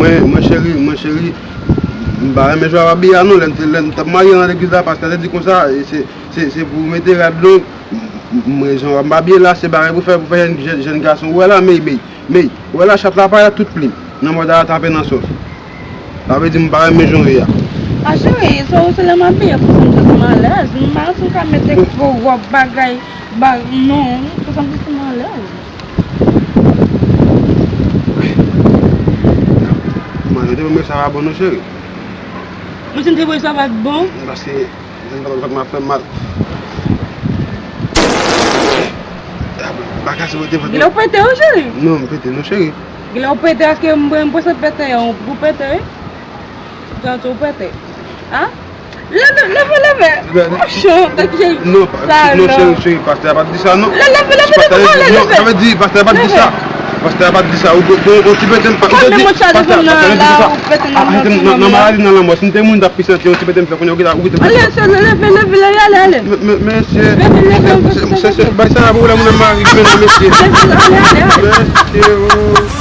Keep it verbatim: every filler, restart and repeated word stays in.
Mwen, mwen cheri, mwen cheri, m pa renmen jan w ap abiye a non. Lè m te, lè m t ap marye nan legliz la, pastè te di konsa, e se, se, se pou w mete rad long. M, m, mwen, jan w ap abiye la, se bagay pou fè, pou fè jèn, jèn, jèn gason. Ou wè la, mey, mey, mey. Ou wè la, chat la parèt tout plim. Nan mòd a, tape nan sòs. Sa vle di m pa renmen jan w ye a. A cheri, se ou, se lè m abiye pou sa m santi m alèz. M pa santi m ka mete gwo wòb bagay, ba, non, pou sa m santi m alèz. Mwen, mwen te wè sa pa bon non, cheri. Ou santi wè sa pa t bon? Paske, m ap fè mal. Bagay se mwen te fè. Gilè ou pete, wi, cheri? Non, m pete non, cheri. Gilè ou pete, èske m, m prese pete, ou, ou pete, wi? Ou santi ou pete? A? Leve, leve, leve. Leve. Monchè, tèt cheri. Non, pa, non, cheri, cheri, pastè a pa t di sa, non. Leve, leve, leve, leve. Sa vle di, pastè a pa t di sa. Pastè a pa t di sa. Ou, ou, ou ti pete m pa, ou te di, pastè, pastè a pa t di sa. A, nan, nan maladi, nan lanmò, si m te moun, t ap pi santi, ou ti pete m fè kounye a, ou kite, ou kite. Ale, ale, leve, leve, leve, ale, ale. Men, men, men, se, se, se, se, bay sa la pou lè moun nan mari, men non, mesye. Leve, ale, ale, ale. Mesye, oh.